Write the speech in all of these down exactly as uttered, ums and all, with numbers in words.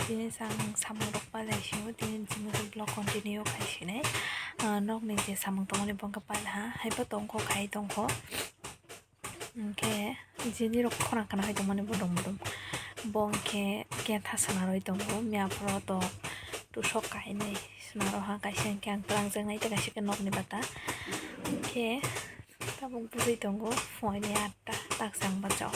Tini chwng samung rok pailai sio, tini chini vlog continue khai sinai. Ah, nokni je samung tongmani bo wngkha paila ha, haibo tongkho, khai tongkho. Hwnkhe jini rok khorang kana hai tongmani bodom bodom. Bo hwnkhe ketha swnarwi tongo, miya phoro to tusok kainwi swnaro ha, kaisa hwnkhe ang twlang jaknai, tei kaisa khe nokni bata. Hwnkhe tabuk bwswi tongo, phuaini atta, tak chwng bachao.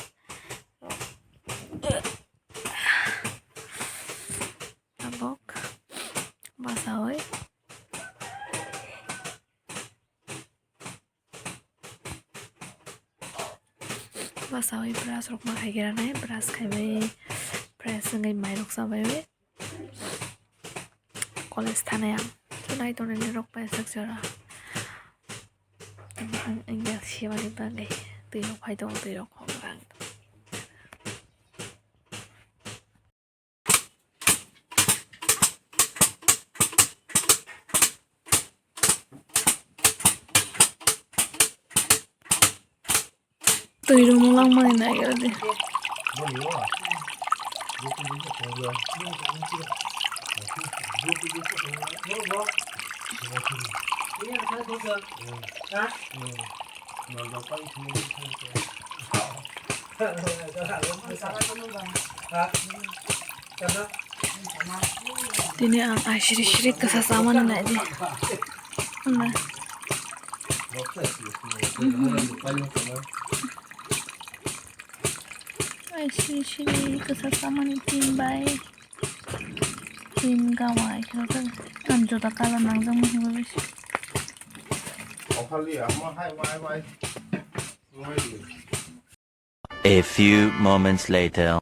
Tabuk bachawi, bachawi brush rok ma khai khe ranai, brush khaibai, fresh wngwi mai rok chabaiwi college thanai ang. Nai tongnai rok pai sak jora. Ang, ang, ang yak siyamani bagwi twi rok phai tongo, twi rok khok rang. Twi rwmung langmani naigra di. Tini ang ai siri siri kasa samani nai di. Ano. Ai siri siri kasa samani tin bai. Tin gawai khe ang joda colour nangjakmani hinwi. A few moments later.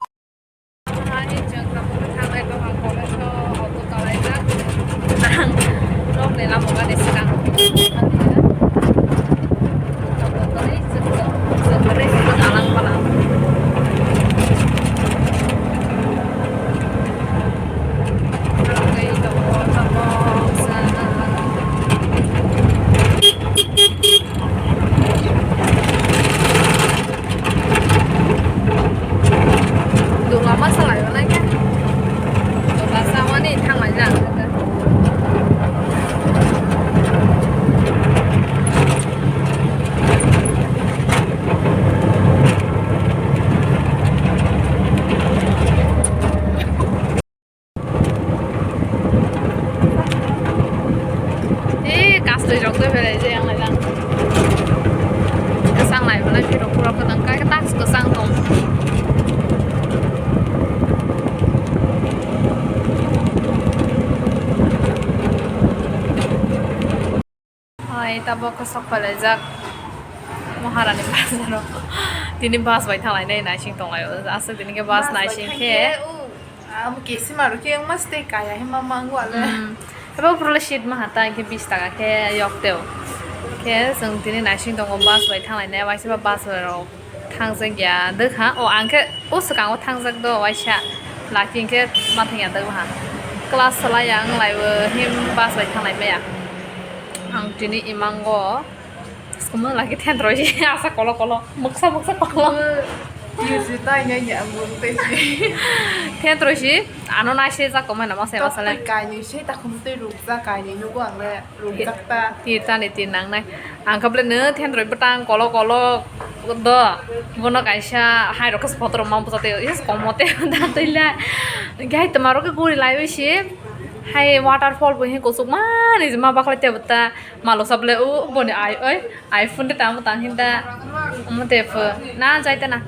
Dungla ma salai o nai khe. Dungla samani thanglai jak. Tei kastwi rok tei belai je yang lai lang. Kwchang lai belai phirok phirok kwtang kai tak kwchang tong. Hai, tabuk khe sok pailaijak Maharani bazaro. Tini bus bai thanglainai naising tonglaio. Aswk tini khe bus naising khe. Amo kesima rok khe wngma se tei kaya hima ma wngwale. Hmm. Abo phuru le seat maha ta, hwnkhe bish taka khe yok teo. Khe chwng tini naising tongo bus bai thanglainai, waisa ba bus rok. Thangjak ya, dwkha. O, ang khe o swkango thangjak do, waisa. Laki hwnkhe ma thangya dwkha. Class salai ya, wng lai o, him bus bai thanglai maya. Ang tini imango. Swkang laki thentroi se, asa kolo kolo, moksa moksa kolo. Tir se tai ngai ya, ang tei se. Thentroi se, ano nai se jak tongmai na masa masa le. Kainwi se, takhum tei rukjak, kainwi nugo ang le. Tirtani tir nangnai. Ang khe bwlai no thentroi bwtang kolok kolok do. Bono kaisa hai rok khe photo rok ma bwchak tei yes komo tei da twi le. Hwnkhe hai twma rok khe guri lai wi si. Hai waterfall bo hi kuchuk mani ma baklai tei bwta malo sa bwlai o boni ai oi iPhone de tamo tang hinda. Omo tei pho na jai ta na.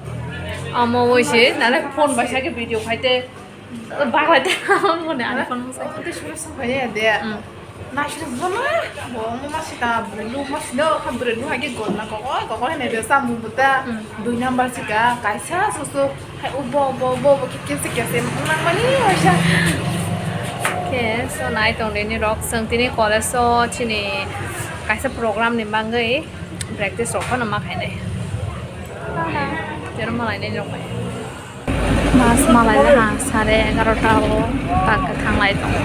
Omo wi si na phone bai sa khe video khai tei. Baklai ta mone ani phone masa. Tei suru sung kaya de. Hmm. Naisuru bono. Bo mo masita bulu masino khambre nu hagi gonna koko koko hene de samung buta. Hmm. Dui number sika kaisa susu. Hai ubo ubo ubo ubo kikil sika se nang mani waisa. Khe so nai tong de ni rok song tini college so chini kaisa program ni bangwi practice rok phano ma khainai. Tero malai nai rok bai. Bus malai ha sare egarota o tak thanglai tongo.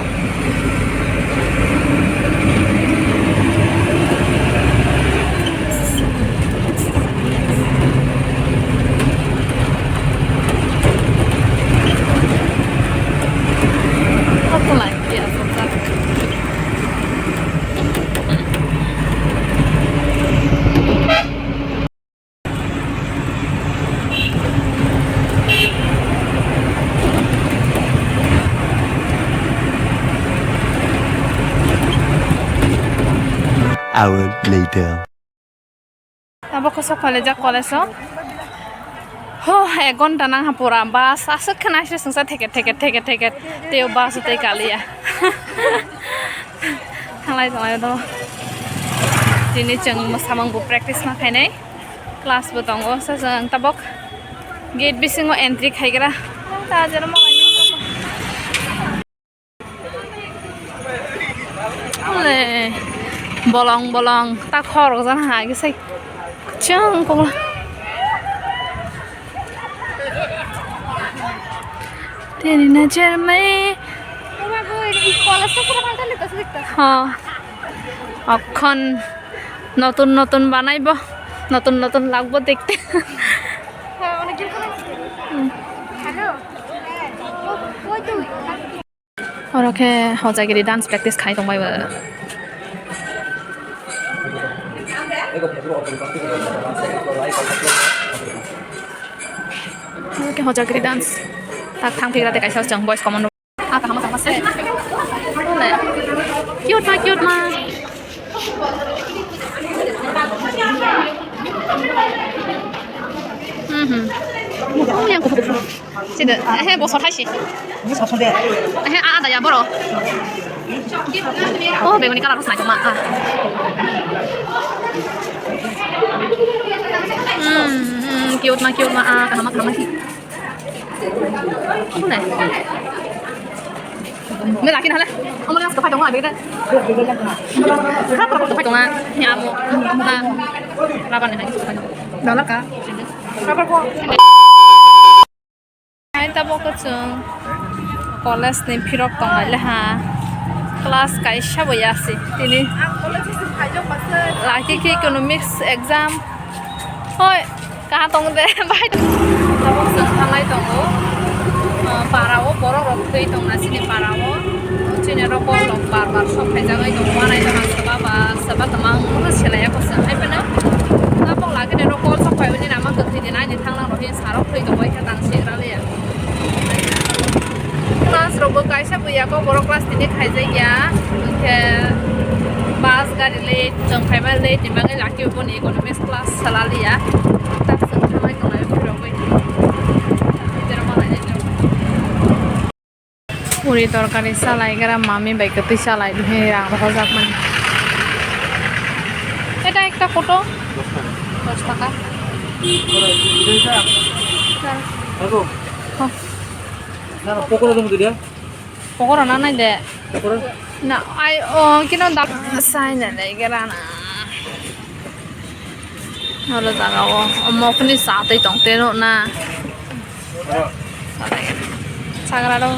hour later. Abo kosok phalajak college o. Ho, ek ghonta nang ha pura bus aswk khe naisle sungsa theket theket theket theket. Tei o bus o tei kaliya. Thanglai tonglai do. Tini chwng mwsamung bo practice ma khainai. Class bo tongo, sa chwng tabok gate bisingo entry khaigra. Ta jera ma. Le, bolong bolong ta khorok jana ha khe sai chwng kongla. Tini na chermai. Ha. Okhon notun notun banaibo, notun notun lagbo dekte. Hmm. Oro khe Hojagiri dance practice khai tongbai bo. Oro khe Hojagiri dance. Tak thang phigra tei kaisa chwng boys commando. Ah, kaham tongma se. Ole. Cute ma, cute ma. Mhm. Oh, yang kupu kupu. Sini, eh, bosor hai si. Bosor de. Eh, ah, ada ya, boro. Oh, begoni color ko sinai tongma. Ah. Hmm, hmm, cute ma, cute ma. Ah, kaham, kaham si. Sini. Me laki na le. Amo le asko phai tongo abi de. Khap khap phai tongo. Ya amo. Na. Rabar ni hai. Dala ka. Rabar ko. Hai tabok chwng college ni phirok tongo le ha. Class kaisa bo ya se tini. Laki khe economics exam. Hoi. Kaha tongo de, bai. Tabok chwng thanglai tongo. Ah, para o borok rok thwi tongna chini para o. Chini rokol rok bar bar sok khaijagwi tongo. Wanai tongma saba ba, saba tongma ang selai ya kosa. Hai phano tabok lagi ni rokol sok phai uni nama kwthwi din aini thangna rok hin sarok thwi tongo khe tang sik raliya. Class rok bo kaisa buya ko borok class tini khaijak ya. Hwnkhe bus gari late, chwng phaiba late ni bagwi laki bo ni economics class salaliya. Tak chwng thanglai tonglai phirogwi. Puri torkari salai gra mami bai kwtwi salai duhe rang rohorjak mani. Eta ekta photo dos taka. Pokora dong dia. Pokora na nai de. Pokora. Na ai o kino da sai na dai gra na. Oro jaga o omo kuni sa tei tong te no na. Sagra do.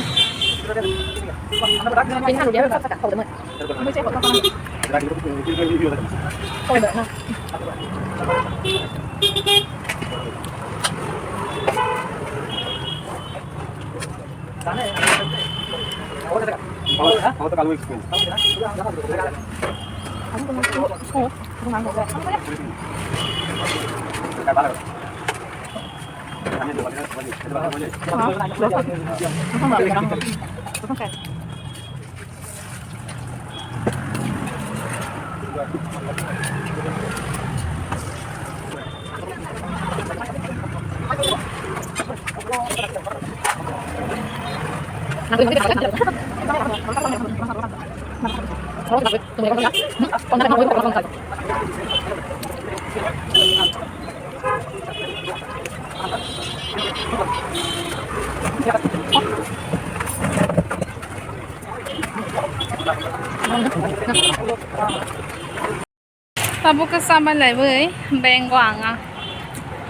Tabuk khe chamai laiwi bank o ang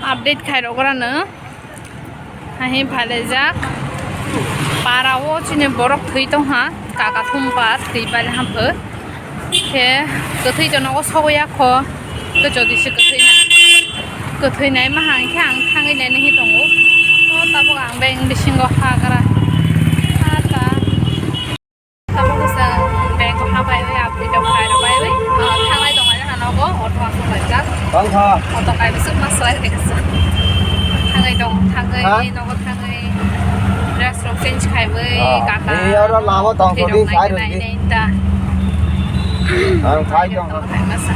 update khairok rano. Hahi phailaijak. Para o chini borok thwi tongha, kaka thumba thwi pai hamphwr. Khe kwthwi to nogo sogwi ya kho. Khe jodi se kwthwi na, kwthwi nai ma hang khe ang thangwi nai nai tongo. O tabuk ang bank bisingo hagra. Ha ta. Tabuk se bank o habai wi update o khai rwbai wi. Ah, thanglai tonglai jana nogo auto aswk laijak. Bangkha. Auto kai bisuk ma swlai khe kisa. Thangwi tong, thangwi, ha? Nogo thangwi. Dress rok change khaiwi, ah, kaka. Ei oro lama tong thwi rok nai nai ta. Ang khai tong. Khai masa.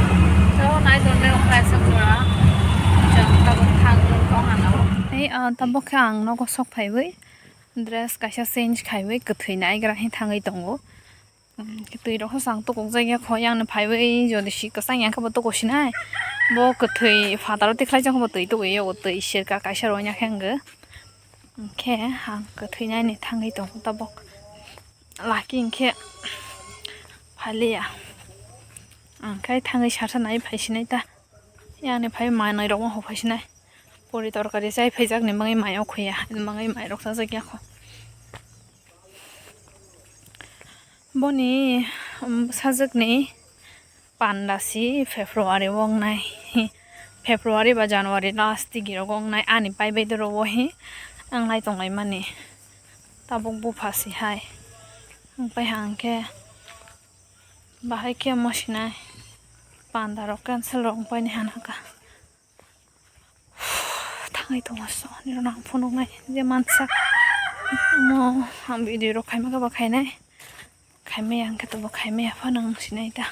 To nai don ne khai sa pura. Jang tabok thang tong ano. Ei, ah, tabok khe ang nogo sok phaiwi dress kaisa change khaiwi kwthwi naigra hin thangwi tongo. Twi rok sang tukuk jak ya kho yang ni phaiwi jodi si kwchang yang khe bo tukuk sinai. Bo kwthwi fataro tikhlai jak bo twi tukui yo twi sirka kaisa rw ya khe hwnkhe. Hwnkhe ang kwthwi nai ni thangwi tongo tabok. Laki hwnkhe phaliya. Ang khai thangwi sasa nai phai sinai ta. Yang ni phai manwi rok ma hok phai sinai. Puri torkari chai phai jak ni bagwi mai o khuya. Bagwi mai rok chajak ya kho. Boni, um, sajwkni panda si February o wngnai. February ba January last digiro wngnai ani pai bai doro o hi wngnai tonglaimani. Tabuk bupha si hai. Wngpai hang khe bahai khe mo sinai panda rok cancel rok wngpai ni hana kha. Thangwi tongo so, nini rok ang phunuknai je mansak. Mo ang video rok khaima khe bo khainai. Khaimaya hwnkhe to bo khaimaya phano wng sinai ta.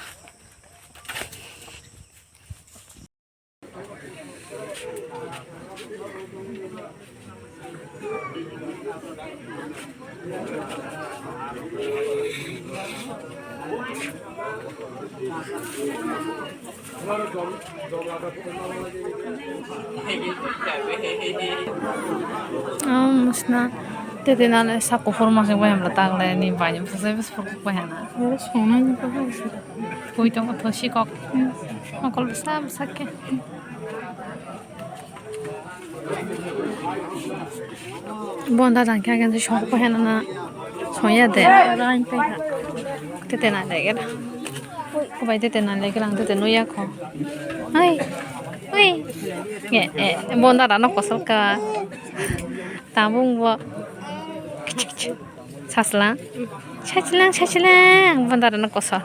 Ang musna tete nale sak kuphur masuk bai hamla tak le ni bai ni bwsai bwsai phur kuk bai hana. Oro sonai ni kok bai se. Pui tongo thosi kok. Mokol bwsa bwsa khe. Bonda dang khe agente song pa hena na soya de. Tete na de gela. Kubai tete na le gela tete no ya kho. Ai. Ui. Nge, eh, bonda da no kosol ka. Tabung bo. Kichi kichi. Saslang. Saslang, saslang. Bonda da no kosol.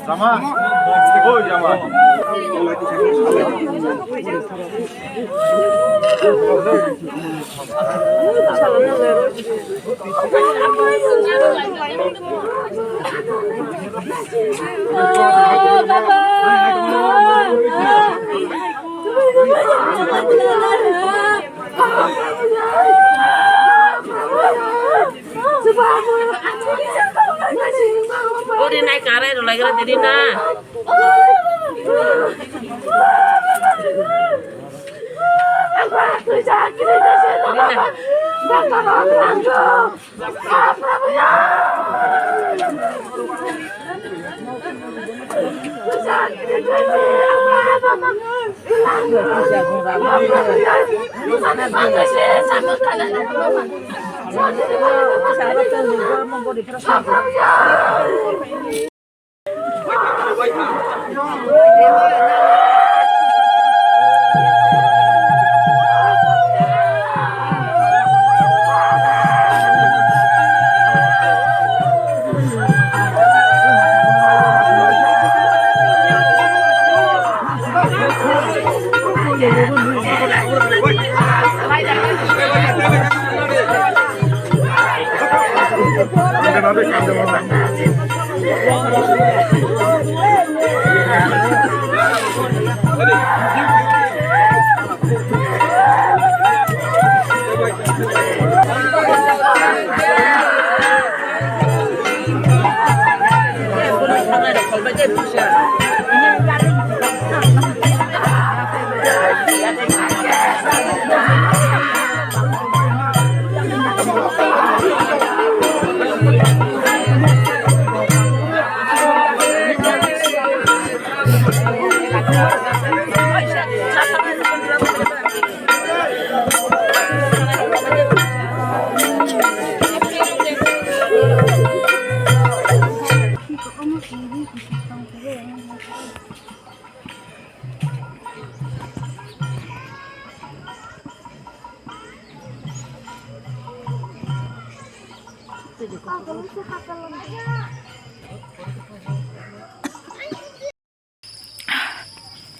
Jama, oi jama. Ori nai karai rwlaigra didi na.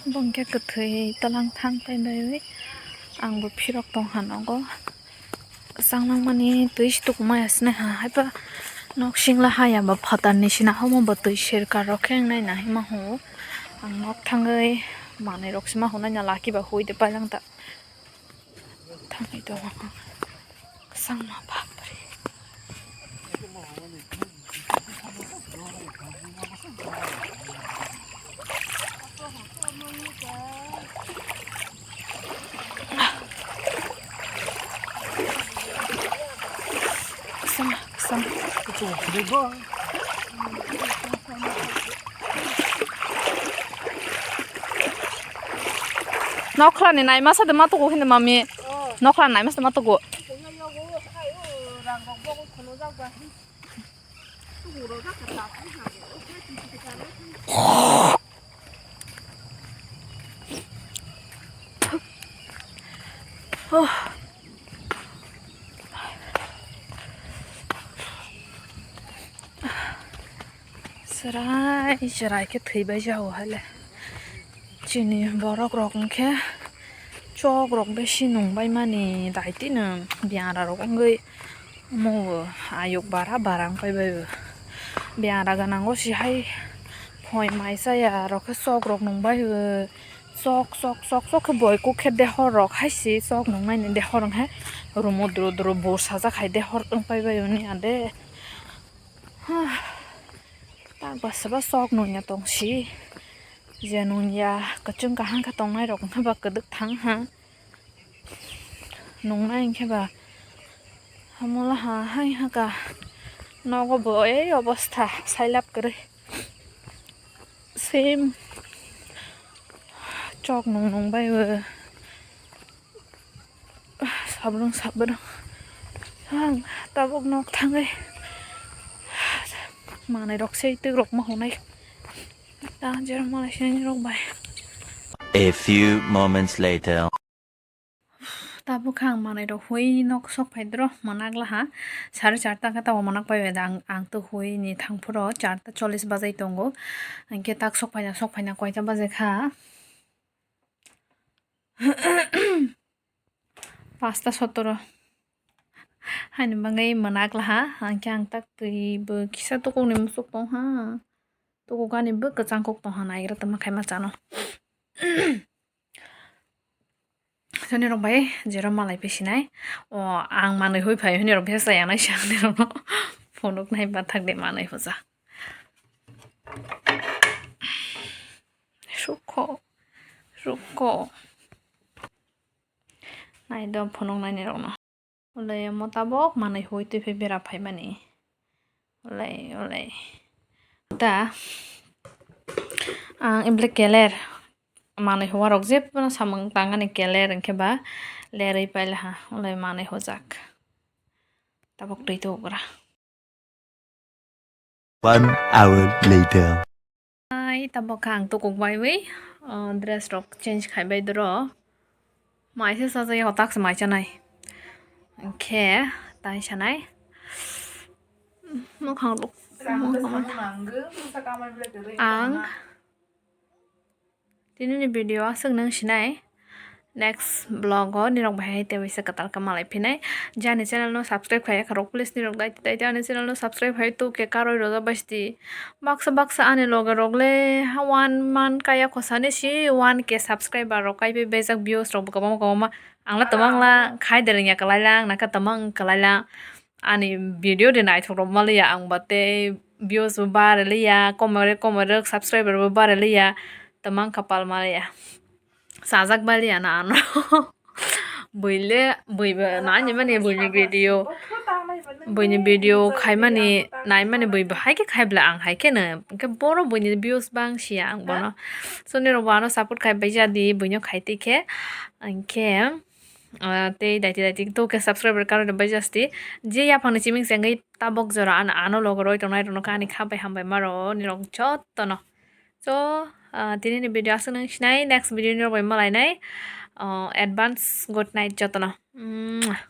Bo hwnkhe kwthwi tlang thang paibai, ang bo phirok tong ha nogo. Chang nangmani twi se tuku maya se naiha, haiba nok singla haya ba phatar ni sina omo bo twi serkar rok khe wng nai na hima hwngo. Ang nok thangwi manwi rok se ma hwnwi na laki ba hui de paijak ta. Thangwi tongo ang. Kwchangma bapre. Kwchangma, kwchangma. Nokhrani naima sa de ma tuku hinde mami. Nokhrani naima sa de ma tuku. Oh. Chwrai chwrai khe thwibai jago hale. Chini borok rok hwnkhe chok rok besi nungbai mani daitino biara rok wngwi omo ayuk bara bara wngpai bai o. Biara gwnango sihai phoi mai chaya rok khe chok rok nungbai o. Sok sok sok sok khe boi kuk khe dehor rok hai si sok nung nai ni dehor wng hai rumo duro duro bo sajak hai dehor wng pai bai oni ade. Tak ba saba sok nung ya tong si je nung ya kwchwng kaham khe tong nai rok wng khe ba kwdwk thang ha. Nung nai wng khe ba hamula ha hai ha ka nogo bo ei obostha sailap kwrwi. Same chok nung nung bai o sabrung sabrung ang tabuk nok thangwi manai rok sei twi rok ma hwnai ta jerok malai sinai rok bai. A few moments later. Tabuk khe ang manwi rok hui nok sok phai doro mwnakla ha sare charta khe tabuk mwnak pai bai da ang, ang to hui ni thang phuru charta chollish bajai tongo hinkhe tak sok phaina sok phaina koita bajai kha pasta sotoro haini bagwi mwnakla ha hinkhe ang tak twi bo kisa tukukni musuk tong ha tukuk ani bo kwchang kok tong ha naigra tongma khaima chano. Soni rok bai jero malai phi sinai. O ang manwi hui phai hwnwi rok bisa yanai si ang nirok no phunuk nai bathak de manwi huja. Sukho sukho nai do phunuk nai nirok no. Ulai omo tabok manwi hui twi phai bera phaimani. Ulai ulai. Ta ang ibele keler manwi huarok jebono samung tangani keler hinkhe ba lerwi pailaha ulai manwi hujak. Tabok twi tugra. One hour later. Ai, tabok kha ang tukuk baiwi, o, dress rok change khai bai doro. Mai se sajai hotak se mai chanai. Khe, tai sanai. Mukhang rok. Ang Tini ni video aswk nung sinai. Next vlog o nirok bai hai tei waisa kwtal khe malai phinai. Jani channel no subscribe khai yakha rok please nirok dai dai ani channel no subscribe khai tu ke karwi rojak bai sidi. Baksa baksa ani loge rok le one month kaya khosani si one K subscriber rok kai bai bejak views rok bo kwbangma kwbangma ang la tamo ang la khai de rwngya kwlai lang naka tamo ang kwlai lang. Ani video de naithok rok maliya ang ba tei views bo bare liya komore komore subscriber bo bare liya. Tamang kapal maliya. Sajak baliya na ano. Buile buiba nani mani buini video. Buini video khaimani naimani buiba haikhe khaibla ang haikhe no. Hwnkhe boro buini views bang siya ang bono. So nirok bo ano support khai bai jadi buino khai twi khe. Hwnkhe ah, tei daiti daiti to khe subscriber karwi bai jasti. Je yaphangni chiming chengwi tabok jora ano ano logo roi tongnai rokno khe ani kha bai hambai maro nirok jotono. So, ah, tini ni video aswk nung sinai next video nirok bai malainai. Ah, advance good night jotono. Mwah.